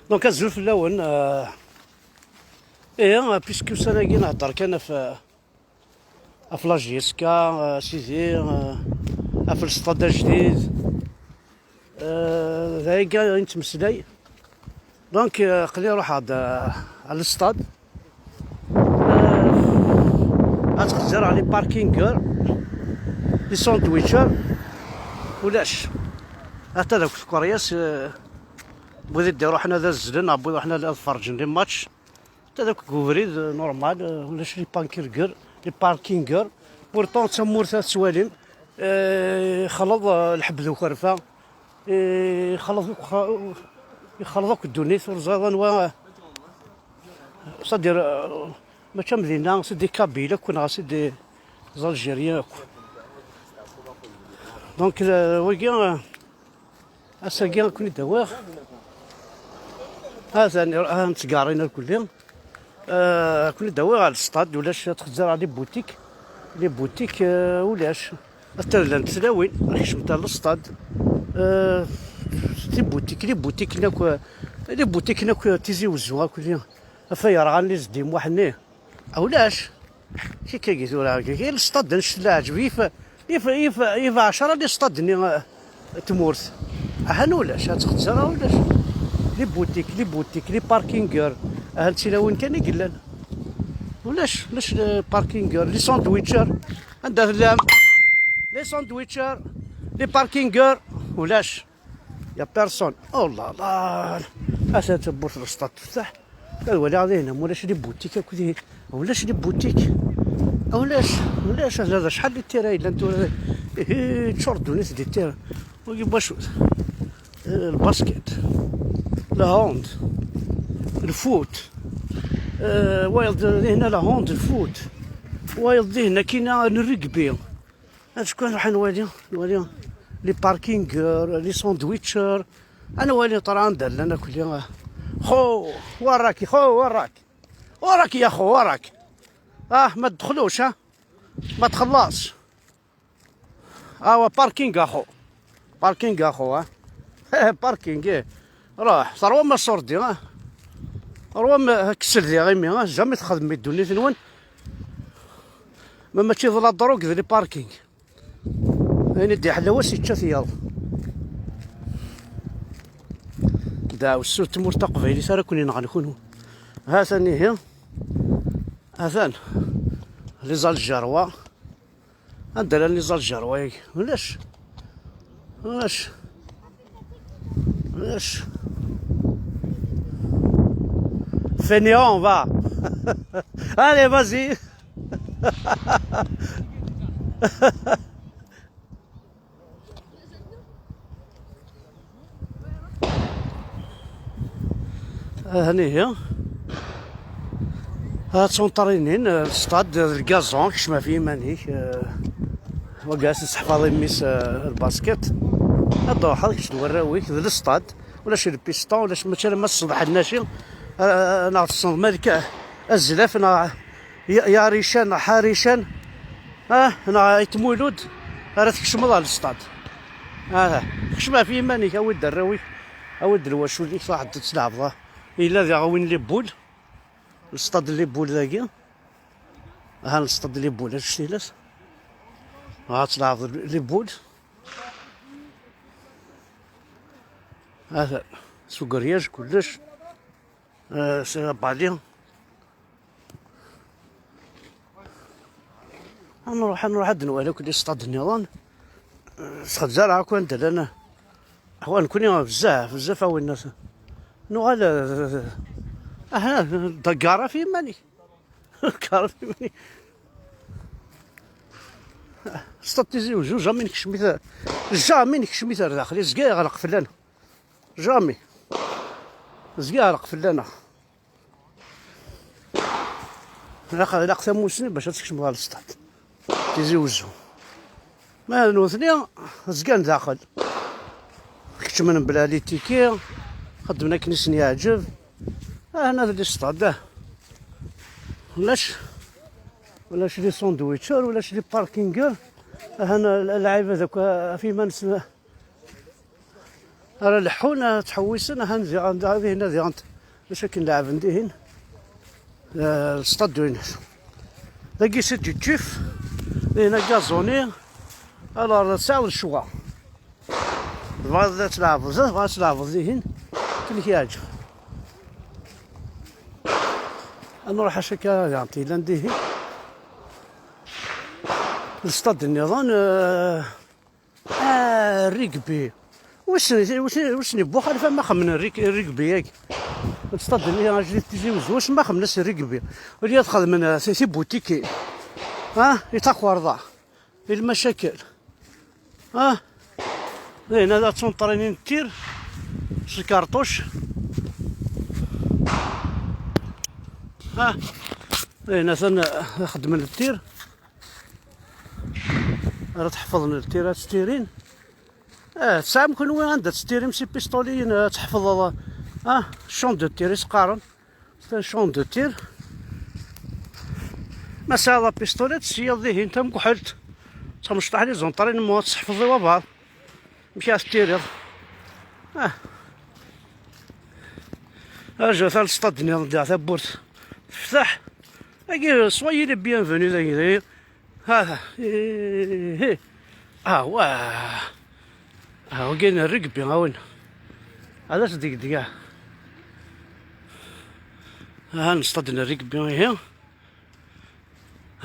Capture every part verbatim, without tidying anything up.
Donc, azul fell-awen. Euh, eh, puisque ussan-agi nhedder kan ɣef, ɣef la J S K, euh, sidi, euh, ɣef lestad ajdid. Euh, d ayagi i nettmeslay. Donc, euh, aql-i ruḥeɣ-d, euh, ɣer lestad. Euh, ad txezzer ɣer les parkingers, les sandwichers, ulac. Ata d akk tkeryas, euh, wid i d-iruḥen ad azzlen, neɣ wid iruḥen ad, ad ferrǧen les matchs. Ata d akk deg ubrid, euh, normal, euh, ulac les parkingers, les parkingers. Pourtant d tamurt ad tettwalim, euh, ixleḍ, euh, lḥebb d ukerfa, euh, ixleḍ akk, ixleḍ akk ddunit, ur ẓriɣ anwa. C'est-à-dire, euh, mačči am dinna, c'est des Kabyles akk, neɣ c'est des Algériens akk. Donc, euh, wagi, euh, ass-agi ad ken-id-awiɣ. Atan, ah, nettgarin irkelli. Euh, ad ken-id-awiɣ ɣer lestad, ulac, ad txezzer ɣer les boutiques. Les boutiques, euh, ulac. Atan llant tlawin, ad kecment ar lestad. Euh, les boutiques, les boutiques akk, les boutiques akk Tizi Wezzu akk. Ɣef ay yerɣan les zdi Muḥ-nni. Ulac. Kikagi tura, kiki lestad annect leɛǧeb, yif, yif, yif, yif ɛecra lestad-nni, eh, tmurt. Ahan ulac, ad txezzer, ulac. Les boutiques, les boutiques, les parkingers. Ahan d tilawin kan i yellan. Ulac, ulac les parkingers, les sandwichers. Anda tellam? Les sandwichers, les parkingers. Ulac. Y a personne. Oh là là. Atan tawwurt n lestaḍ tefteḥ. Ad waliɣ dihin, am ulac les boutiques akk dihin. Ulac les boutiques. Ulac, ulac. Hada acḥal n tira yellan tura. Ihi, teččur ddunit di tira. Wagi n wacu? Eh, lbasket. La hand. Lfoot. Eh, wayeḍ dihin la hand, lfoot. Wayeḍ dihin akkin n rugby. Acku nruḥ ad nwali, nwali les parkingers, les sandwichers. Ad nwali ṭra anda llan akk li. Xo, waraki, xo, waraki. Waraki ya xo, waraki. Ah, ma tdexlux, ha? Ma txellas. Awa, parking a xo. Parking a xo, ha? Parking, eh. Ruḥ, terwa ma ṣurdi, ha? Terwa ma ksel diɣ imi, ha? Jamais txedmem i ddunit-nwen. Ma mačči d la drogue, d les parkings. Ayen i d-iḥella wass yečča-t yiḍ. Deɛwessu n tmurt taqbaylit ara ken-inɣen kunwi. Ha-t-an ihi. Ha-t-an. Les Algérois. Anda llan les Algérois-agi? Ulac. Ulac. Ulac. Fainéant, va. Allez, vas-y. Ahnihi. Ha ttun ṭrinin, eh, lestad d lgazon, kcem ɣef yiman-ik, eh, wagi ad s-tesseḥfaḍ i mmi-s, eh, lbasket. Ad d-truḥeḍ kečč d warraw-ik, d lestad. Ulac lpista, ulac, mačči alamma ṣṣbeḥ nnaci, eh, neɣ tessneḍ Malik, eh, Azlaf, neɣ Ya, ya Rican, neɣ Ḥarican, ah, neɣ Ayt Mulud, ara tkecmeḍ ɣer lestad. Ah, kcem ɣef yiman-ik, awi-d arraw-ik, awi-d lwacul-ik, truḥeḍ ad tleɛbeḍ, ah. Yella diɣ win les boules, lestad n les boules dagi. Aha, lestad n les boules, annect-ilat. Ad tleɛbeḍ les boules. Ata, s ugerriyaj kullec. Ah, s bali. Ad nruḥ, ad nruḥ ad nwali akk les stades nniḍen. Sxedzareɣ akk anda llan. Aḥwa nekkni bezzaf, bezzaf a winnat. Nuɣal, eh, aha, d agara f yiman-ik. Agara f yiman-ik. Stade Tizi Uzzu, jamais nekcem-it, jamais nekcem-it ar daxel, izga iɣleq fell-aneɣ. Jamais. Izga iɣleq fell-aneɣ. Ilaq, ilaq tamusni bac ad tkecmeḍ ɣer lestad. Tizi Uzzu. Ah, nutni zgan daxel. Keččmen bla litiki, xeddmen akken i sen-yeɛǧeb. Ah, hna d listad, ah. Ulac, ulac li sandwicher, ulac li parkinger. Ah, hna l-, lɛibad akk, ah, ɣef iman-nsen. Ara leḥḥun, ah, ttḥewwisen, ah, hna diɣen, diɣen, diɣen, diɣen. Ulac akken leɛben dihin. Ah, lstad-inu. Dagi c'est du tuf. Dihin agazuni. Alors, tesɛiḍ lecɣal. Tebɣiḍ ad tleɛbeḍ, tebɣiḍ ad tleɛbeḍ dihin, akken i k-yeɛǧeb. Ad nruḥ acu akka diɣen yellan dihin. Lstad nniḍen, eh, ah, rugby. Wissen, wissen, wissen yewwa xalifa ma xemmen rug-, rugby-agi. Lstad-nni ajdid Tizi Wezzu, wissen ma xemmen-as rugby. Wali ad xedmen, eh, ti-, tibutiki. Ha? I takerḍa. I lmacakel. Ah, d ayen ad ttun ṭrinin tir s lkarṭuc. Ah, d ayen atan, ah, xeddmen ltir. Ara tḥefḍen ltir ad ttirin. Ah, tesɛam kunwi anda ttirim si pistuliyin, ah, tḥefḍeḍ, ah, champ de tir i s-qqaren. C'est un champ de tir. Ma sɛiḍ apistulet, syiḍ dihin tamguḥelt. Ttmecṭaḥ les entraînements, ad tseḥfeḍ i wabaḍ. Amek ara tettiriḍ? Ah. Arju, atan lstad-nniḍen diɣ tawwurt tefteḥ. Agi, soyez les bienvenus, dagi, dagi. Ha, ha, hi, hi, hi. Ah, wah. Ah, wagi n rugby, a win. Ad as-degdgeɣ. Ah, n stad n rugby, ihi.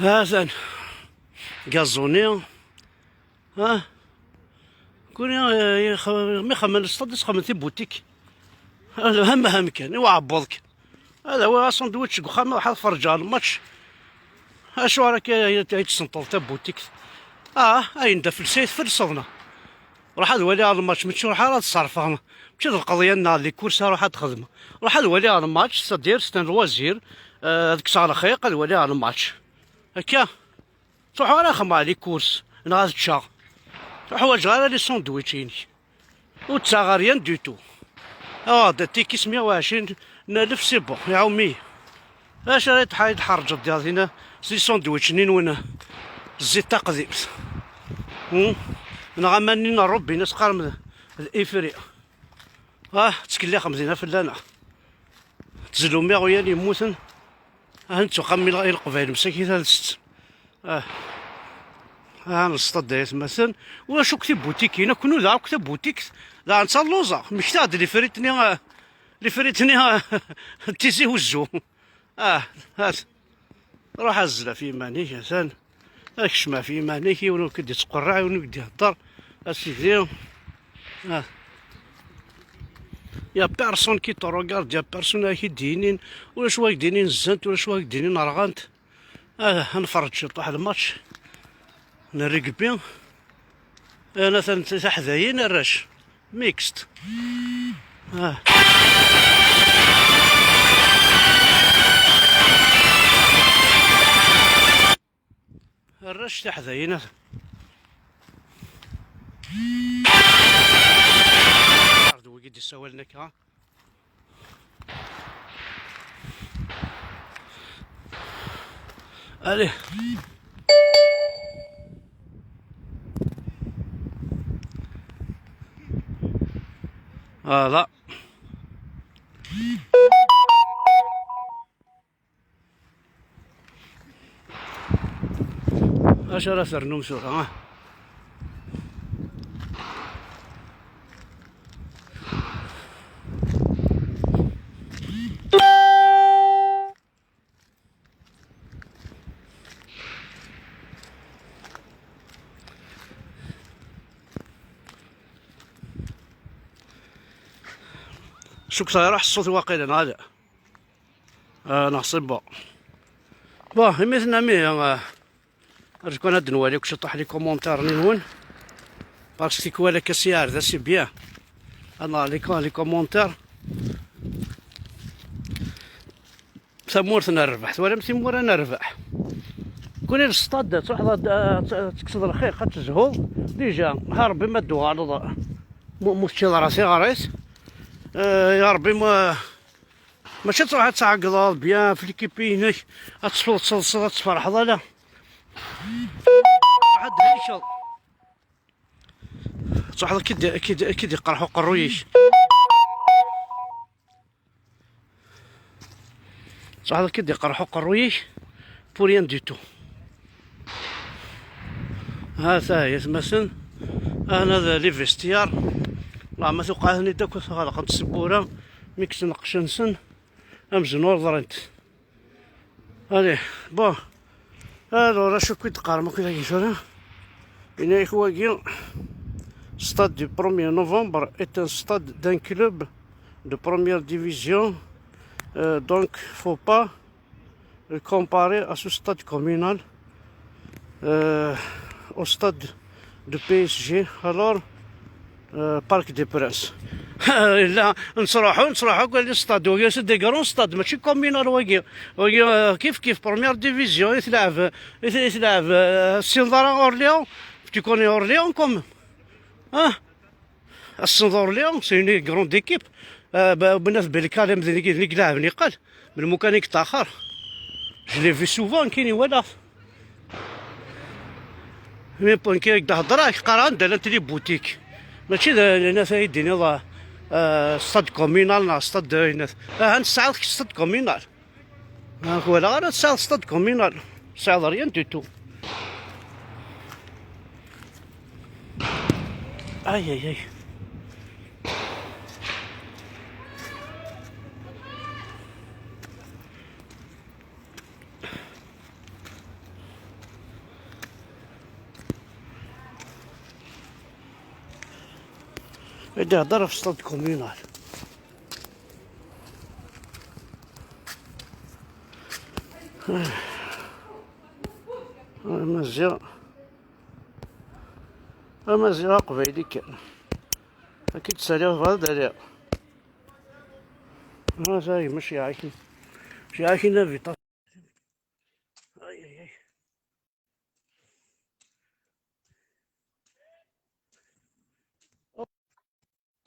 Ha, atan. Gazuni. Ha? Kuni, eh, ix-, mi xemmen lstad, isxemmen tibutik. Ham, ham kan, i uɛebbuḍ kan. Ad awiɣ asandwič seg uxxam, ad ruḥeɣ ad ferǧeɣ lmatch. Acuɣer akka ay, ay, ay tsenṭeḍ tabutikt? Ah, ayen d afelsay tfelseḍ neɣ? Ruḥ ad waliɣ lmatch, mačči ruḥ ara ad ṣerfeɣ. Mačči d lqeḍyan neɣ les courses ara ruḥ ad xedmeɣ. Ruḥ ad waliɣ lmatch, c'est-à-dire c'est un loisir, eh, ad kkseɣ lxiq, ad waliɣ lmatch. Akka. Ttruḥuɣ ara xemmeɣ les courses, neɣ ad ččeɣ. Ur ḥwaǧeɣ ara les sandwichs-inek. Ur ttaɣeɣ rien du tout. Aɣeɣ-d atiki s meyya u ɛecrin n alef, c'est bon, iɛum-iyi. Acu ara tḥ-, tḥerǧeḍ diɣ dinna s les sandwichs-nni-nwen, zzit taqdimt? Hmm? Neɣ aman-nni n Robina s-qqarem d, d ifri. Ah, tettkellixem dinna fell-aneɣ. Tzellum iɣuyan yemmuten. Ah, nettuqam i Leqbayel msakit ad tt-, ah, ah, neṣṭad ay atmaten. Ulac akk tibutikin, akk nudaɣ akk tabutikt. Daɣen d talluẓa. Mmektaɣ-d lifrit-nni, ah, lifrit-nni, ah, n Tizi Wezzu. Ah, hat. Ruḥ azzel ɣef yiman-ik, atan. Kcem ɣef yiman-ik, yiwen ur k-id-ittqerriɛ, yiwen ur k-d-ihedder. A sidi. Ah. Y a personne qui te regarde, y a personne ara k-id-yinin, ulac wa k-d-yinin zzant, ulac wa k-d-yinin rɣant. Ah, ad nferreǧ ciṭuḥ lmatch n rugby. Ah, atan tiḥdayin arrac. Mixed. Ah. Arrac tiḥdayin, atan. Ar d wigi d-issawalen akka. Allez. Voilà. Acu ara ternum tura, ah? Cukkteɣ iruḥ ṣṣut waqila, neɣ ala? Ah, neɣ c'est bon. Bon, imi tennam ihi, ah, rju kan ad nwali akk ciṭuḥ les commentaires-nni-nwen. Parce que tikwal akka s yiɛer d asi bien. Ad nɣer les co-, les commentaires. Tamurt n rrbeḥ, twalam timura n rrbeḥ. Kuni lestad, truḥeḍ ad, ad, ad tekkseḍ lxiq, ad tezhuḍ. Dija, ha Rebbi ma d-tuɣaleḍ, mu, mu teččiḍ ara tiɣrit. Eh, ya Rebbi, ma, mačči ad truḥeḍ ad tɛeggḍeḍ bien f l'équipe-inek, ad tesweḍ, ad teḍseḍ, ad tferḥeḍ, ala. Ad d-helkeḍ. Truḥeḍ ad k-id-, ad k-id-, ad k-id-iqerḥ uqerruy-ik. Saḥit ad k-id-iqerḥ uqerruy-ik, pour rien du tout. Ha-t-a, ay atmaten, ha-ten-a d les vestiaires. Neɣ ma tuqeɛ-ten-id akk, ɣelqent tewwura, mi kksen lqecc-nsen, amzun ur ḍrint. Allez, bon. Alors, acu i d-qqaren akk dagi tura? Yenna-yak wagi, stade du premier novembre est un stade d'un club de première division. Euh, donc, faut pas le comparer à ce stade communal, euh, au stade de P S G. Alors, euh, Parc des Princes. Illa, nettruḥu, nettruḥu akk ɣer stade. Wagi, c'est des grands stades, mačči communal wagi. Wagi, euh, kif kif, première division, i tleɛb, i t-, i tleɛb, euh, ssineḍ ara Orléans, tu connais Orléans comme, hein? Ssineḍ Orléans, c'est une grande équipe. Euh, ba-, bnat Belkal, am d nigi, nigi laɛben iqal. Melmukan i yeṭṭaxer. Je l'ai vu souvent, nekkini walaɣ. Mi point kay d-hedreɣ, ak-qqareɣ anda llant les boutiques. Mačči d, d, d, ay d-tiniḍ, ah, ah, stade communal neɣ stade de, ah, nesɛa stade communal. Ah, walaɣ ara tesɛiḍ stade communal. Tesɛiḍ rien du tout. Ay, ay, ay. Ad d-ihder ɣef stade communal. Amaziɣ, Amaziɣ aqbayli kan. Ad k-id-saliɣ bɣiɣ ad d-aliɣ. Ah, ça y est, mačči ɛakin. Mačči ɛakin la vitesse. Ay, ay, ay.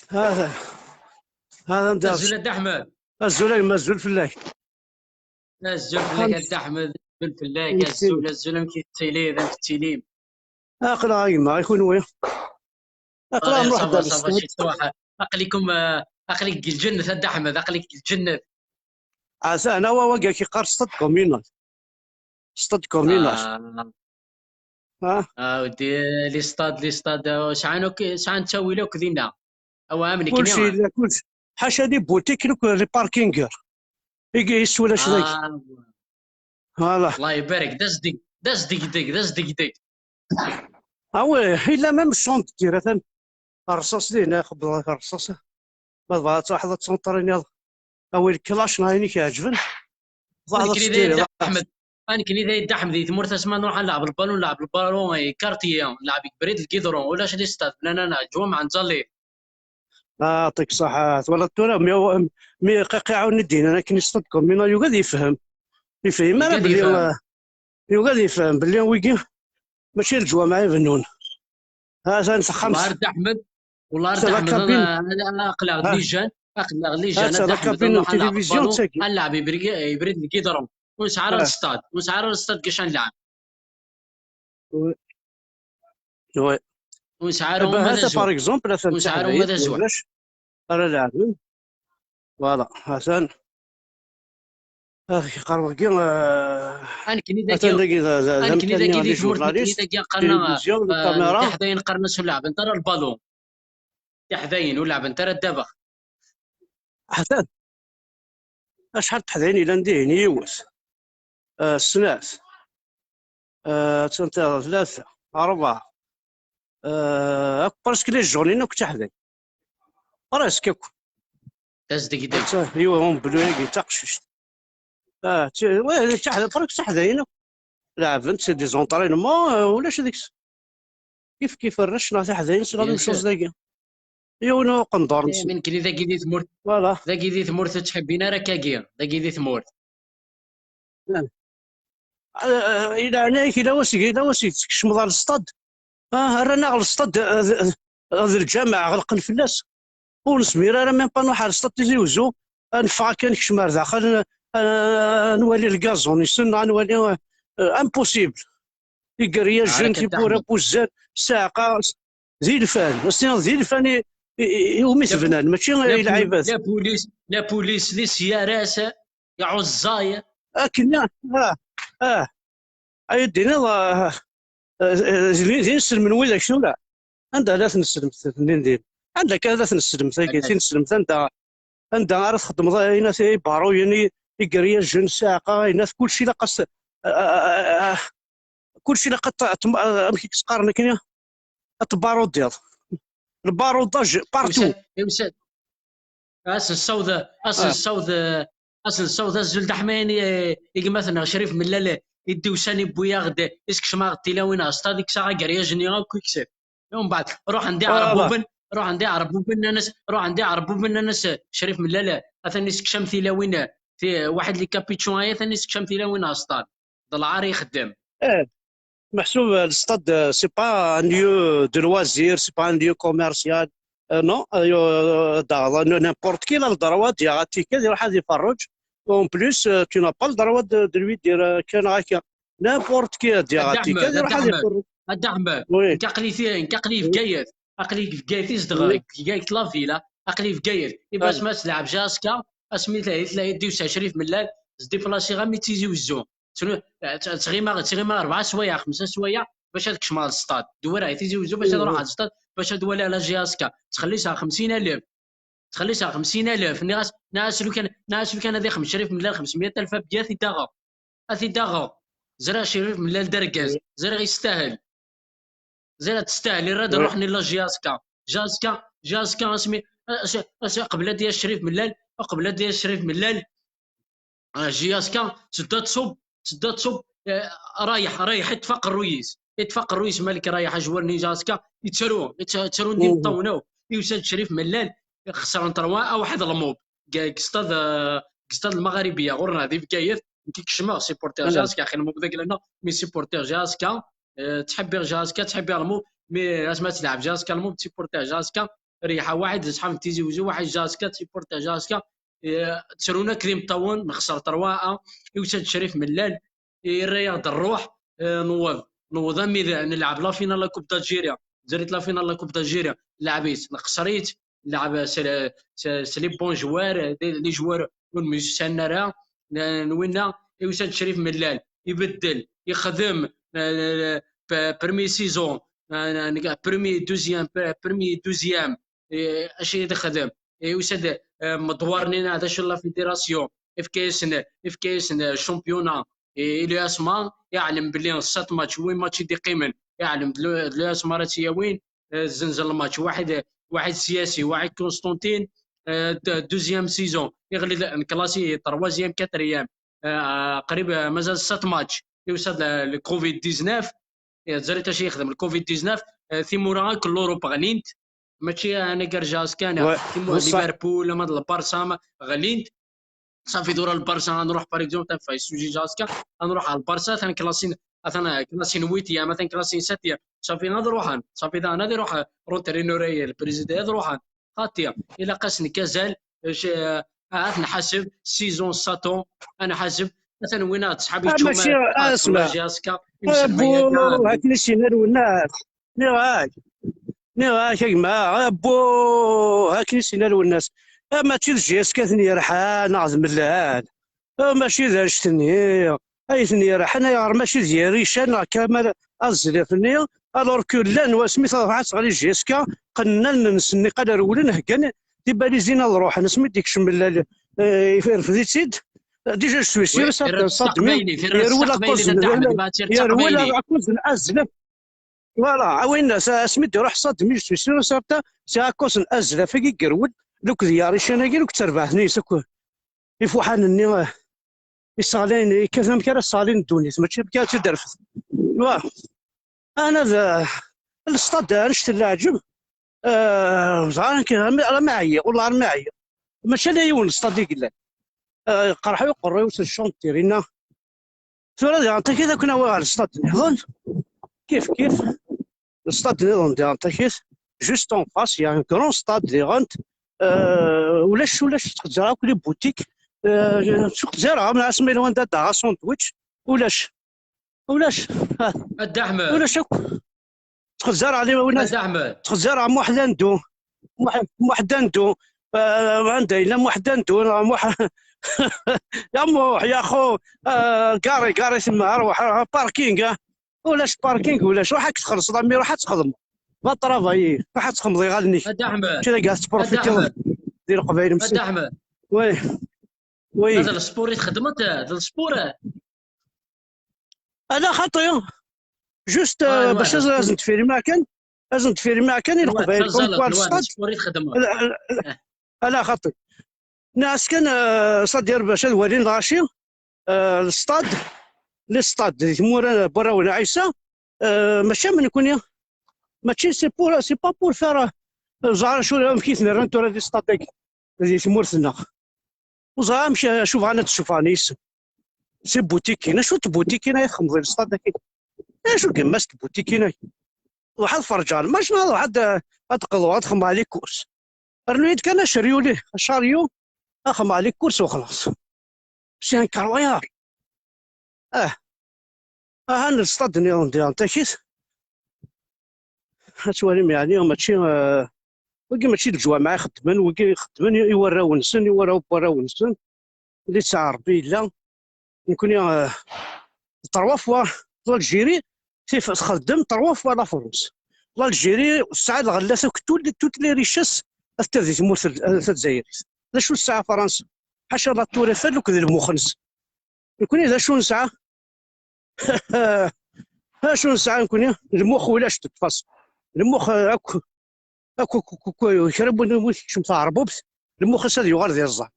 Hada. Hada anda. Azul a Dda Ḥmed. Azul a gma, azul fell-ak. Azul fell-ak a Dda Ḥmed, azul fell-ak, azul, azul, amek i tettiliḍ, amek tettilim? Aql-aɣ a gma, i kunwi? Aql-aɣ nruḥ-d ɣer lestad. Aql-ikum, eh, aql-ik deg lǧennet a Dda Ḥmed, aql-ik deg lǧennet. Atan, awa wagi ak-iqqar stade communal. Stade communal. Ah. Ah. Ah, udi, les stades, les stades, ah, sɛan akk, sɛan ttawil akk dinna. Awa, am nekni. Kulci yella, kulci. Ḥaca les boutiques, akk les parkings. I yeswa lac dagi. Ah. Voilà. Allah ibarek, d azdeg, d azdegdeg, d azdegdeg. Ah ouais, yella même champ de tir, atan. Rrṣaṣ dinna, xebbḍeɣ rrṣaṣ. Ma tebɣa ad truḥeḍ ad tsenṭriniḍ, awi lklac neɣ ayen i k-iɛeǧben. Truḥeḍ ad tettiriḍ. Nekni d Ayt Ḥmed, a nekni d Ayt Ḥmed, di tmurt asma nruḥ ad nleɛb lbalun, nleɛb lbalun, eh, quartier, nleɛb deg brid lgidrun, ulac les stades, nana, nana, ǧwam ɛenǧali. Ah, yɛṭik ṣṣeḥḥa, twalaḍ tura, mi, mi qiqiɛun i d-yennan akken stade communal, yugi ad yefhem. Yefhem ara belli, eh, yugi ad yefhem belli wigi mačči leǧwameɛ i bennun. Atan texxamt. Wellah a Dda Ḥmed, wellah a Dda Ḥmed, aql-aɣ d les jeunes, aql-aɣ d les jeunes, a Dda Ḥmed, ad nleɛb lbalun, ad nleɛb ibri-, ibrid n lgidrun. Ur nesɛi ara stade, ur nesɛi ara stade gac ad nleɛb. Ur nesɛi ara uma d azwaq. Par exemple, atan ur nesɛi ara uma d azwaq. Ulac ara leɛben. Voilà, atan. Ah, yeqqar wagi, ah, a nekni dagi, atan dagi d, d, d a nekni dagi di tmurt, nekni dagi qqaren, ah, tiḥdayen qqaren-as ur leɛbent ara lbalun. Tiḥdayen ur leɛbent ara ddabex. Atan. Acḥal n teḥdayin yellan dihin? Yiwet. Ah, snat. Ah, atan tlata, rebɛa. Ah, akk presque les jeunes akk d tiḥdayin. Presque akk. Tasdegdeg. Yiwa umblu-agi d taqcict. Ah, ti-, ouais, d tiḥda-, presque tiḥdayin akk. Leɛbent, c'est des entraînements, ah, ulac deg-s. Kif kif rrec neɣ tiḥdayin, c'est la même chose dagi. Yiwen uqendur-nsen. Eh, mi nekni dagi di tmurt. Voilà. Dagi di tmurt ur ttḥibbin ara akkagi. Dagi di tmurt. Eh. Ah, i leɛnaya-k, yella wass, yella wass i tkecmeḍ ɣer lestad. Ah, rran-aɣ lestad, ah, d, d lǧameɛ, ɣelqen fell-as. Ur nezmir ara même pas nruḥ ɣer lestad Tizi Uzzu, ad neffeɣ akka, nekcem ar daxel, ah, ad nwali lgaẓun-isen, ad nwali, ah, impossible. Igeryajen, tiwwura n wuzzal, ssaɛqa, d ilfan. Ad s-tiniḍ d ilfan i, i, i, iwumi tebnan, mačči i lɛibad. La police, la police, les syarat, iɛuẓẓay. Akken, ah, ah. Ay d-tiniḍ, ah, ah, ah, d inselmen widak tura. Anda ara ten-nesselmet din din? Anda akka ara ten-nesselmet, tagi, tineslemt, anda, anda ara txeddmeḍ ayen at ibaruyen, i, igeryajen, ssaɛqa, ayen at kulci ilaq as-, ah, ah, ah, ah, kulci ilaq ad t-, ad t-, amek i s-qqaren akken? Ad tbarudiḍ. Lbarudaj partout. Yusa-d, yusa-d. Ad s-nessaweḍ, ad s-nessaweḍ, ad s-nessaweḍ azul d aḥmayan i, i gma-tneɣ Crif Mellal, i d-iwsan, iwwi-yaɣ-d, iskecem-aɣ-d tilawin ɣer stad, ikkes-aɣ ageryaǧ-nni akk, ikkes-it. Umbeɛd, ruḥen-d iɛerbuben, ruḥen-d iɛerbuben, nnan-as, ruḥen-d iɛerbuben, nnan-as, Crif Mellal, atan isekcam tilawin, ti-, waḥed li kapičun, atan isekcam tilawin ɣer stad. D lɛar i ixeddem. Eh, meḥsub, euh, le stade, euh, c'est pas un lieu de loisir, c'est pas un lieu commercial. Euh, non, euh, euh, dans, dans n'importe qui a le droit d'y avoir un ticket, d'y avoir des farrouj. En plus, euh, tu n'as pas le droit de, de lui dire, euh, que n'importe qui a d'y avoir un ticket, d'y avoir des farrouj. A Dda Ḥmed, oui. Nekk aql-i fi-, nekk aql-i Bgayet. Aql-i Bgayet i zedɣeɣ, Bgayet la villa, aql-i Bgayet. I bas ma s-lɛeb jaska, asmi tlahi, tlahi d-iwsa Crif Mellal, s-déplaciɣ am i Tizi Wezzu. Ttru-, tt-, ttɣimaɣ, ttɣimaɣ rebɛa swayeɛ, xemsa swayeɛ bac ad kecmeɣ ɣer stad. Dewwireɣ i Tizi Wezzu bac ad ruḥeɣ ɣer stad, bac ad waliɣ la J S K. Ttxelliṣeɣ xemsin alef. Ttxelliṣeɣ xemsin alef. Nniɣ-as, nniɣ-as lukan, nniɣ-as lukan ad ixdem Crif Mellal xemsmeyya alef, ad t-aɣeɣ. Ad t-aɣeɣ. Ẓriɣ Crif Mellal d argaz. Ẓriɣ yestahel. Ẓriɣ testahel, irra-d ruḥen i la J S K. J S K, J S K asmi, as-, as-, qbel ad d-yas Crif Mellal, qbel ad d-yas Crif Mellal, Ah, J S K, tedda tṣub, tedda tṣub, eh, rayeḥ, rayeḥ, iṭṭef aqerruy-is. Iṭṭef aqerruy-is, Malik Rayeḥ, ajwar-nni J S K, yettaru, yetta-, ttarun d imeṭṭawen akk. Yusa-d Crif Mellal, xesren trois un, waḥed lmub. Deg, deg stad, eh, deg stad Lmaɣaribiya, ɣur-neɣ di Bgayet, nekk i kecmeɣ, supporter J S K, axi lmub d agla-nneɣ, mi supporter J S K, eh, ttḥibbiɣ J S K, ttḥibbiɣ lmub, mi asmi ad tleɛb J S K lmub, supporter J S K, rriḥa waḥed, d ṣṣḥab n Tizi Wezzu, waḥed J S K, supporter J S K, eh, ttrun akk d imeṭṭawen, nexser trois un, yusa-d Crif Mellal, irra-yaɣ-d rruḥ, eh, newweḍ, newweḍ ami d, nelɛeb la finale la Coupe d'Algérie, zrit la finale la Coupe d'Algérie, nleɛb-itt, nexser-itt, nleɛb s, s, s les bons joueurs, eh, les, les joueurs ur myussanen ara, n, n winna, yusa-d Crif Mellal, ibeddel, ixdem, eh, eh, p-, premier saison, eh, eh, premier, deuxième, p-, premier, deuxième, eh, acu i d-ixdem? Eh, yusa-d, eh, medwar-nni neɣ d acu n la fédération, ifka-yasen, ifka-yasen, eh, championnat, eh, i l'U S M A, iɛlem belli sept match, huit match i d-iqqimen, iɛlem d l'U-, d l'U S M A ara tt-yawin, eh, zzenzen lmatch, waḥed, waḥed Siyasi, waḥed Constantine, eh, d-, deuxième saison, iɣli d-, nklasi troisième, quatrième, eh, qrib, eh, mazal sept match, yusa-d, eh, le covid dix-neuf, eh, teẓriḍ acu yexdem le covid dix-neuf, eh, timura akk n l'Europe ɣlint, mačči anagar J S K kan, timura Liverpool, ama d Lbarça, ama ɣlint, Safi tura Lbarça ad nruḥ, par exemple, ad neffeɣ sujet J S K, ad nruḥ ɣer Lbarça, atan klasin, atan klasin huitième, atan klasin septième. Safi ad ruḥen, safi daɣen ad iruḥ Rotary Noreil, le président ad ruḥen. Xaṭi, ilaq-asen kazal, c-, ad nḥaseb, saison sept ans, ad nḥaseb, atan win ad tṣḥab yeččur, mačči, ad teččur J S K, imselmayen. Akken i s-yenna Lwennas. Nniɣ-ak, nniɣ-ak a gma, abbu, akken i s-yenna Lwennas. Ah, mačči d J S K ten-yerḥan neɣ d Mellal. Ah, mačči d annect-nni ay ten-yerḥan, ayɣer mačči d Yarican neɣ Kamal Aẓlif-nni, alors que llan wasmi truḥ ad teɣli J S K, qqnen allen-nsen, niqal rewlen, heggan tibalizin ad ruḥen, asmi d-ikcem Mellal, eh, irfed-itt-id. Déjà, je suis sûr, ça, ça, yerwel akoz n, yerwel akoz n Aẓlif. Voilà, a winna, asmi d-iruḥ Saddam, je suis sûr et certain, c'est à cause n Azlaf-agi i yerwel, lukked Yarican-agi, lukked terbaɛt-nni-is akk, ifuḥan-nni, eh, isseɣlayen, yekkat amek ara sseɣlin ddunit, mačči amek ara tt-id-refd. Wa, ana d, eh, lestad, annect n leɛǧeb, eh, ẓer amek, armi, armi ɛyiɣ, wallah armi ɛyiɣ. Mačči ala yiwen lestad i yellan. Eh, yeqreḥ-iyi uqerruy-iw s le champ de tir-inna. Tura diɣen takit ad ken-awiɣ ɣer lstad nniḍen. Kif kif. Lstad nniḍen diɣen takit. Juste en face, il y a un grand stade diɣen. Euh, ulac, ulac, ttxezzar akk les boutiques. Euh, ttxezzar, am asmi lwan da daɣ sandwich. Ulac. Ulac. Ah, a Dda Ḥmed. Ulac akk. Ttxezzar ɛli win A Dda Ḥmed. Ttxezzar Muḥ Dandu. Muḥ- Muḥ Dandu. Euh, anda yella Muḥ Dandu? Muḥ... ya Muḥ, ya xo. Euh, gari, gari, tma, arwaḥ, ah, parking, ah. Ulac parking, ulac. Ruḥ ad txellṣeḍ, a mmi, ruḥ ad txedmeḍ. Va travailler, ruḥ ad txedmeḍ iɣallen-ik. A Dda Ḥmed. Kra gaz tprofitiḍ Ḥmed. Di Leqbayel. A Dda Ḥmed. Oui. Oui. Ma d lspur i txedmeḍ, d lspur. Ala xaṭi. Juste, Ah, euh, ouais, bac d ad lspur. Ad sen-tfirma kan. Ad sen-tfirma kan i Ouais, Leqbayel. Comme taẓallit, quoi, ouais, d lstad. lspur i txedmeḍ. Ala, ala, ala xaṭi. Nniɣ-as kan, euh, c'est-à-dire bac ad walin lɣaci, euh, lstad, les stades di tmura n warraw n Ɛisa, euh, mačči am nekkni. Mačči, c'est pour, c'est pas pour faire, euh, ẓer acu, amek i ten-rran tura di stad-agi, di tmurt-nneɣ. Ur ẓriɣ amek, acu bɣan ad d-ssufɣen yes-sen. C'est butikin, acu n tbutikin ay txemmeḍ di lstad-agi? Acu n yemma-s n tbutikin-agi? Ruḥ ad ferǧeɣ lmac, neɣ ruḥ ad, ad qeḍɛeɣ, ad xemmeɣ les courses. Rnu-yi-d kan aceryu-li, aceryu, ad xemmeɣ les courses u xlaṣ. C'est incroyable. Ah. Aha, n lstad nniḍen diɣen takit. Ad twalim, yeɛni, mačči, euh, wigi mačči d leǧwameɛ i xeddmen, wigi xeddmen i warraw-nsen, i warraw n warraw-nsen. Li tesɛa Rebbi yella. Nekkni, euh, trois fois l'Algérie, tif-, txeddem trois fois la France. L'Algérie tesɛa lɣella akk, tout, toutes les richesses, atta di tmurt n, n Tezzayer. D acu tesɛa Fransa? Ḥaca la Tour Eiffel akked lmux-nsen. Nekkni d acu nesɛa? Acu nesɛa nekkni? Lmux ulac, de toute façon. Lmux, euh, akk, akk, akk, akk, akk, kra n win, win tekcem taɛerbubt, lmux-is ad yuɣal d iẓẓan.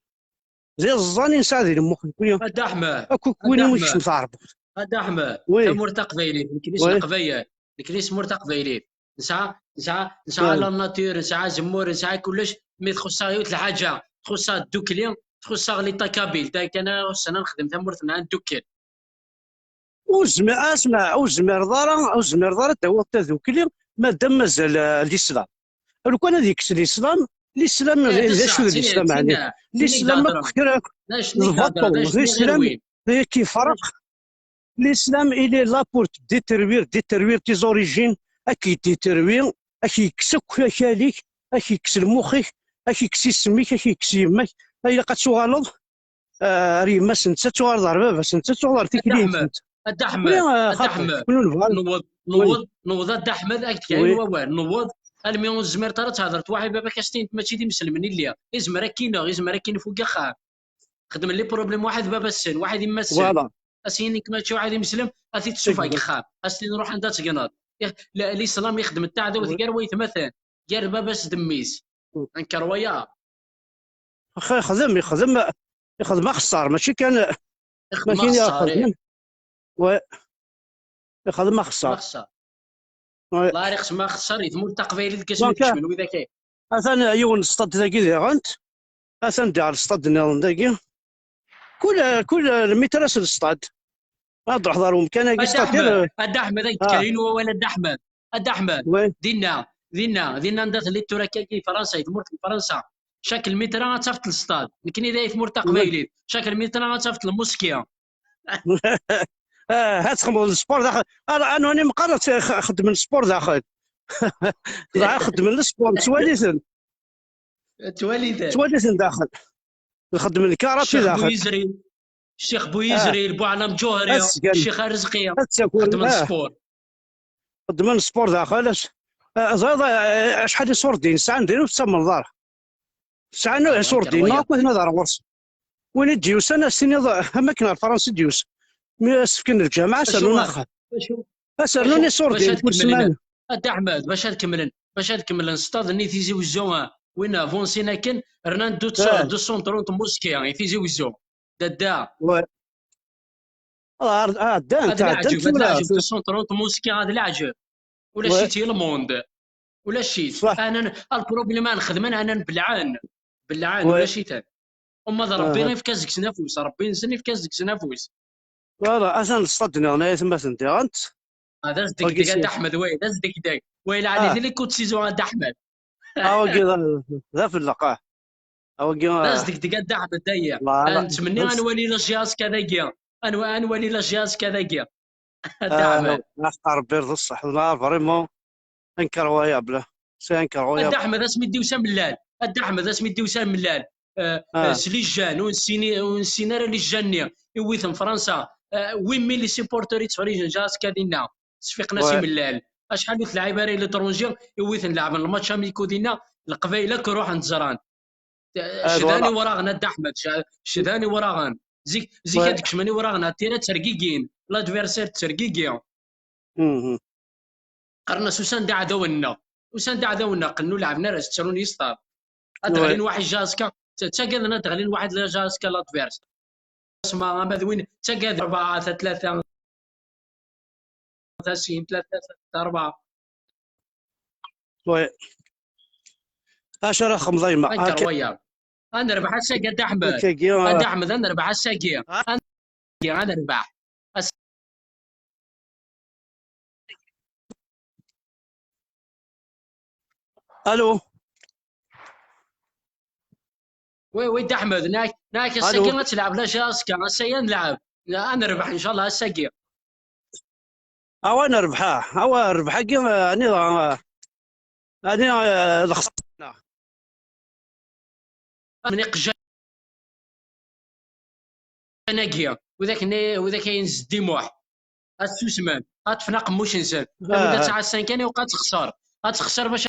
D iẓẓan i nesɛa di lmux nekkni. A Dda Ḥmed. Akk, akk A win Dda i win Ḥmed. tekcem taɛerbubt. A Dda Ḥmed. Oui. Tamurt taqbaylit, nekkni s Oui. Leqbayel. Nekkni s tmurt taqbaylit. Nesɛa, nesɛa, nesɛa Oui. la nature, nesɛa azemmur, nesɛa kullec, mi txuṣṣ-aɣ yiwet lḥaǧa, txuṣṣ-aɣ ddukkli, txuṣṣ-aɣ l'état kabyle. Da kan ara ɣussen ad nexdem tamurt-nneɣ ad ndukkel. Ur zmireḍ, asma, ur zmireḍ ara, ur zmireḍ ara ad d-tawiḍ tadukli, madam mazal, euh, l'islam. Lukan ad yekkes l'islam, l'islam, Eh, d d acu d ṣṣeḥ, l'islam, tin, ɛni? tin, tin i L'islam akk d-hedren. kra, D acu i tbṭel, d-hedren, d acu i l'islam rwin. d akken ifreq. L'islam, il est là pour détruire, détruire tes origines, ad k-détruire, ad k-yekkes akk akal-ik, ad k-yekkes lmux-ik, ad k-yekkes isem-ik, ad k-yekkes yemma-k. Ilaq ad tuɣaleḍ, euh, ar yemma-s netta, ad tuɣaleḍ ar baba-s netta, ad tuɣaleḍ ar A Dda tikli-ines Ḥmed, netta. A Dda Oui, Ḥmed, euh, A Dda xaṭi, Ḥmed. kunwi nebɣa. Newweḍ, Oui. Newweḍ, Newweḍ A Dda Ḥmed, ad k-d-kayyen Oui. Wawal, newweḍ. Almi ur nezmir ara ad tehder waḥi baba-k ad s-tiniḍ mačči d imeslem, illi izmer ad k-ineɣ, izmer ad k-inef deg axxam. Xedmen les problèmes waḥi d baba-sen, waḥi d yemma-sen. Voilà. Ad s-yini nekk mačči waḥi d imeslem, ad t-id-tessufeɣ deg axxam. Ad s-tiniḍ ruḥ anda ad tegneḍ. Ih, la-, l'islam ixdem taɛdawt Oui. gar waytmaten, gar baba-s d mmi-s. Mm. Anker waya. Axi ixdem, ixdem, ixdem axeṣṣar, mačči kan, Ixdem mačči kan axeṣṣar, ih. xedmen. Ouais. Ixdem axeṣṣar. Axeṣṣar. Ouais. Lari xsem axeṣṣar i tmurt taqbaylit deg Donc, asmi kecmen widak ay. Atan yiwen n stad dagi diɣen. Atan diɣ stad nniḍen dagi. Kul, kul lmitras d stad. Ad ruḥeḍ ar umkan-agi, A Dda stad, Ḥmed, euh, A Dda Ḥmed, ad ah. k-d-kayyen wawal, A Dda Ḥmed. A Dda Ḥmed. Ouais. Dinna, dinna, dinna anda telliḍ tura akka i Fransa, i tmurt n Fransa. Chaque lmitra ad tafeḍ lstad. Nekkni d ay tmurt taqbaylit. Chaque lmitra ad tafeḍ lmuski. Ah, ad txedmeḍ lsport daxel. Ah, anwa i meqqar ad x-, xedmen lsport daxel? Dɣa xedmen lsport, ttwali-ten. Ttwali-ten. Ttwali-ten daxel. Xedmen lkarati Ccix daxel. Buyizrib, Ccix Buyizrib, Buɛlam Ǧuhri, Ad sgan. Ccix Arezqi. Ad ttakuren, Xedmen ah. Sport. Xedmen sport daxel. As-, ah, ẓriḍ, ah, acḥal iṣurdiyen sɛan din ur tettamneḍ ara. Sɛan iṣurdiyen, ma akk ad ten-ad ɣer ɣur-sen. Win i d-yusan, ad s-tiniḍ, am akken ar Fransa i d-yusan. Mi as-fken lǧameɛ, ad s-rnun axxam. Ad s-rnun iṣurdiyen kul ssmana. A Dda Ḥmed, bac ad kemmlen, bac ad kemmlen sṭad-nni Tizi Wezzu, ah, win avunsin akken, rnan deux, deux centres n tmuski i Tizi Wezzu. Dadda. Ouais. Ah, ɛeddan, Ad leɛǧeb, ad tura. Leɛǧeb, deux centres n tmuski, ad leɛǧeb. Ulac-itt i lmond. Ulac-itt. Anan, alproblem ad nexdmen, anan belɛen. Belɛen, ulac-iten. Uma d Rebbi ifka deg-sen afus, Rebbi-nsen ifka deg-sen afus. Voilà, atan lsṭad nniḍen ay atmaten diɣent. Ah, d asdegdeg a Dda Ḥmed, way, d asdegdeg. Way, lɛali ah, di likut sizo a Dda Ḥmed. Ah, wagi d, d afelleq, ah. Ah, wagi, d ah, asdegdeg a Dda Ḥmed, dagi. Voilà. Ah, nettmenni ad nwali la J S K dagi. Ad nwa-, ad nwali la J S K dagi. A Dda ah, Ḥmed. Ah, Rebbi d ṣṣeḥ. Là, vraiment, incroyable. C'est incroyable. A Dda Ḥmed, asmi d-iwsa mellal. A Dda Ḥmed, asmi d-iwsa mellal. Eh, ah, eh, s les jeunes, ur nessin, ur nessin ara les jeunes-nni. Iwiten Fransa. Eh, huit mille supporters i ttferrijen J S K dinna. Sfiqen-as i mellal. Acḥal ur telɛib ara i l'étranger, iwiten leɛben lmatch amico dinna, Leqbayel akk ruḥen ẓran. Eh, cdan iwraɣen, a Dda Ḥmed, ca-, cdan iwraɣen. Zik, zik ad d-kecmen iwraɣen, ar tira ttergigin, l'adversaire ttergigi. Mhm. Qqaren-as usan-d aɛdawen-nneɣ. Usan-d aɛdawen-nneɣ, qennu leɛben ara s ttrun yesṭer. Ad d-ɣlin waḥed J S K, tt-, ttagaden ad d-ɣlin waḥed J S K l'adversaire. Asma ama d win ttagad rebɛa, ta tlata, ta sin, tlata, ta rebɛa. Oui. Acu ara txemmeḍ a yemma? Anker akka wayeḍ. Ad nerbeḥ ass-agi, a Dda Ḥmed. Akkagi, a Dda Ḥmed, ad nerbeḥ ass-agi. Ha? Ad nerbeḥ. Ass- Allô. Oui, oui, Dda Ḥmed, nak, nak ass-agi ad telɛeb la J S K, ass-agi ad nelɛeb. Ad nerbeḥ, ncallah, ass-agi. Awa nerbeḥ, awa rrbeḥ-agi, ani dɣa, ani, eh, lexsara. Min iqjan-agi, widak-nni, widak ayen zeddi Muḥ, ad susmen, ad ṭṭfen aqemmuc-nsen. Win d tasɛa-nsen kan, iwqeɛ ad texṣer. Ad texṣer bac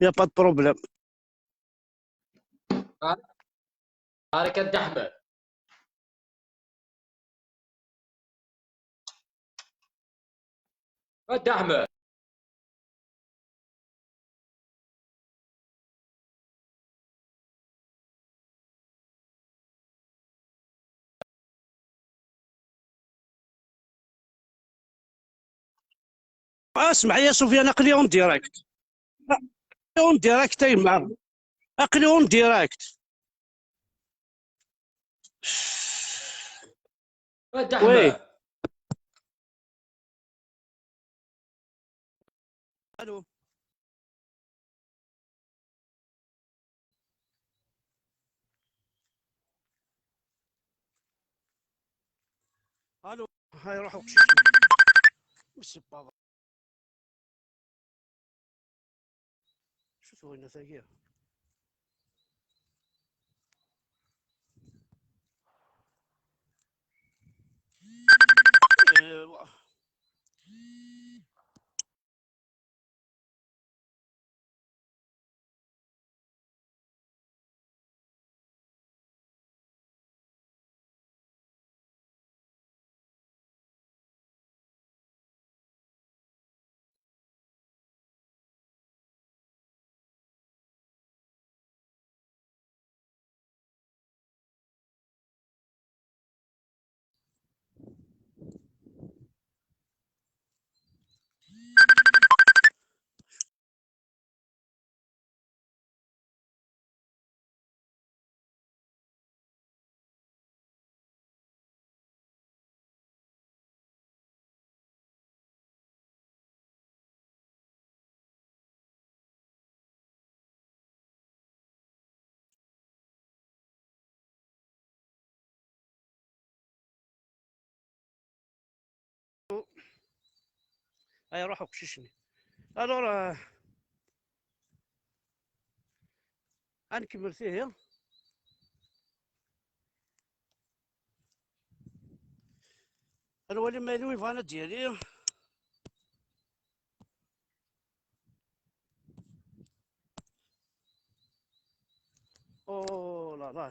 Il n'y a pas de problème. بارك الدحمة. الدحمة. اسمع يا سفيان، اقلي اون ديريكت. اون ديريكت يا يما. اقلي اون ديريكت. وي. الو. الو. هاي روح وقشيش. وش البابا؟ شو سوينا ثقيل؟ Ay, ruḥ uqcic-nni. Alors, euh, ad nkemmel tihi. Ad nwali ma yella win yebɣan ad d-yali. Oh là là.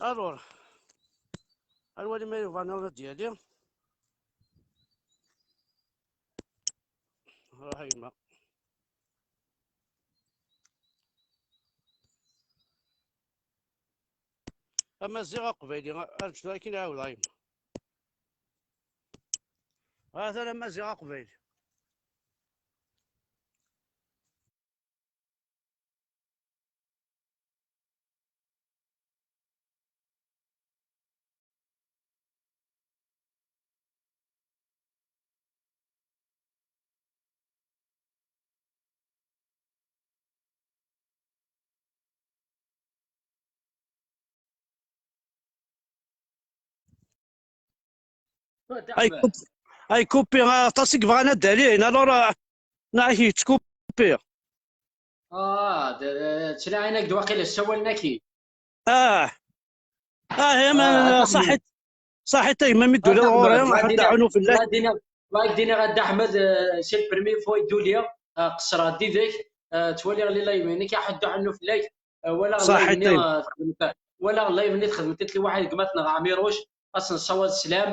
Alors, ad nwali ma yebɣan ad d-yali. Ruḥ a yemma. Amaziɣ aqbayli, arǧu akin ɛawdeɣ yemma. Hatan amaziɣ aqbayli. Ay kupi, ay kupi, aṭas i yebɣan ad d-alin, alors, ah, neɣ yettkupi. Ah, d-, d-, ttlaɛin-ak-d waqila ssawalen-ak-id. Ah, ah, ya, ma, ah, saḥit, saḥit a yemma, mi d-tuliḍ ɣur-i, ḥedd aɛunu fell-ak. Wa ak-d-iniɣ a Dda Ḥmed, eh, c'est le premier fois i d-uliɣ, eh, qeṣṣreɣ-d yid-k, eh, ttwaliɣ les live-inek, aḥuddu ḥennu fell-ak, eh, walaɣ live-nni, eh, txedmeḍ, walaɣ live-nni txedmeḍ-it i waḥed gma-tneɣ Ɛmiruc, ad s-nessawaḍ sslam,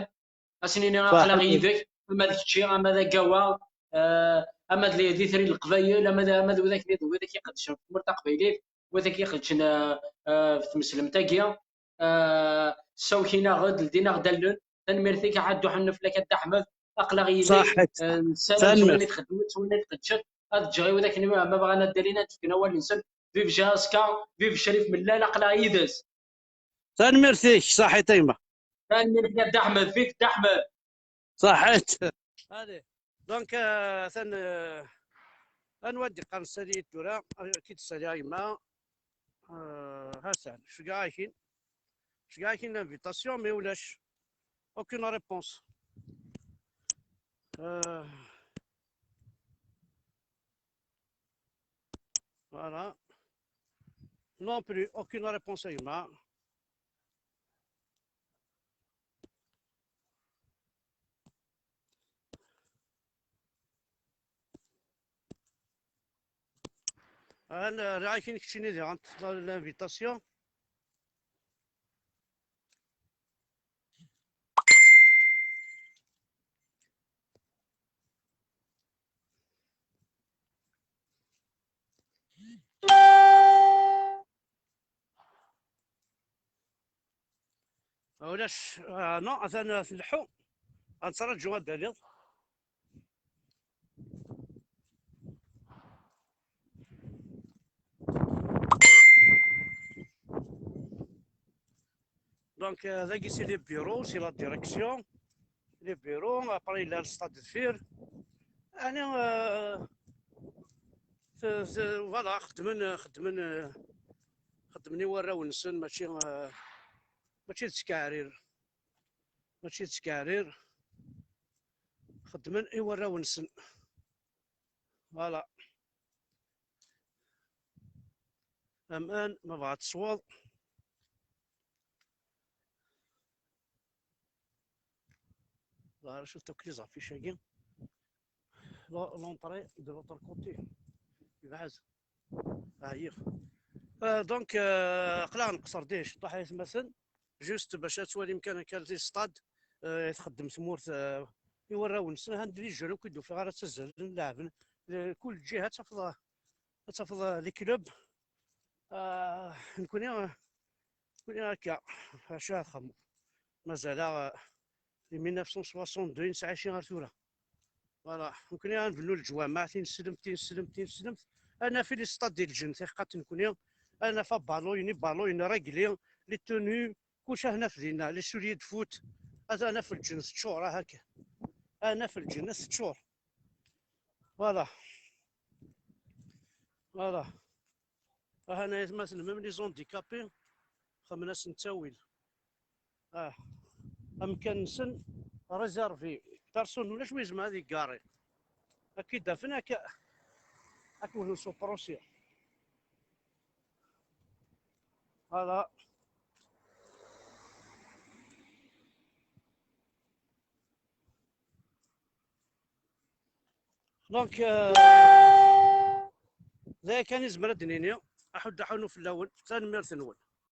ad s-nini aql-aɣ yid-k, ama d kečči, ama d Agawa, eh, ama d Itri n Leqbayel, ama d, ama d widak, widak iqeddcen ɣef tmurt taqbaylit, widak iqeddcen, eh, eh, ɣef tmeslemt-agi, eh, ssawkin-aɣ-d, ldin-aɣ-d allen. Tanemmirt-ik, aḥuddu ḥennu fell-ak a Dda Ḥmed, aql-aɣ yid-k, eh, nessaram s wayen i txeddmeḍ, s wayen i tqeddceḍ, ad ǧǧeɣ i widak-nni ma bɣan ad d-alin ad d-fken awal-nsen, vive J S K, vive Crif Mellal, aql-aɣ yid-s. Tanemmirt-ik, saḥit a yemma. Tanemmirt-ik a Dda Ḥmed, vive Dda Ḥmed. Saḥit. Allez. Donc, euh, atan, euh, anwa d-iqqaren sali tura, euh, ki d-sali a yemma. Euh, Hassan, ceggeɛ-akin. Ceggeɛ-akin l'invitation, mais ulac. Aucune réponse. Euh, voilà. Non plus, aucune réponse a yemma. Rriɣ-ak-in keččini diɣen l'invitation. Ulac, ah, non, atan tleḥḥu. Ad nettraǧu ad d-taliḍ. Donc, euh, dagi, c'est les bureaux, c'est la direction. Les bureaux, après, il y a le stade de fer. Allez, euh, c'est, c'est, voilà, xeddmen, xeddmen, xeddmen i warraw-nsen, mačči, euh, mačči d ttkeɛrir. Mačči d ttkeɛrir. Xeddmen i warraw-nsen. Voilà. Aman, ma bɣa tesweḍ. Ẓer acu tukkli ẓer fic-agi. L'entrée de l'autre côté. Yebɛed. Ɛyiɣ. Euh, donc, euh, aql-aɣ nqeṣṣer dihin ciṭuḥ a yatmaten. Juste bac ad twalim kan akka di stade, euh, i txeddem tmurt, euh, i warraw-nsen, han d les jeunes akk i d-ufiɣ ara ttazzalen, leɛben, euh, kul ǧiha ad tafeḍ, ad tafeḍ, euh, les clubs, euh, nekkni, euh, nekkni akka, acu ara txemmeḍ? Mazal-aɣ, euh, di mille neuf cent soixante-deux i nesɛici ar tura. Voilà, nekkni ad nbennu leǧwameɛ, tineslemt, tineslemt, tineslemt. Ad naf les stades di lǧennet, iḥeqqa nekkni. Ad naf abaloyen, ibaloyen, régli, les tenues, kullec ad naf dinna, les souliers de foot. Ad naf lǧennet teččur, ah, akka. Ad naf lǧennet teččur. Voilà. Voilà. Aha, aytmaten, même les handicapés, xemmen-asen ttawil. Ah, amkan-nsen réservé. Personne, ulac wi izemren ad igari. Ad k-id-afen, ad k-, ad k-wten s uprusya. Voilà. Donc, euh, d aya kan i nezmer ad d-nini. Aḥuddu ḥennu fell-awen. Tanemmirt-nwen.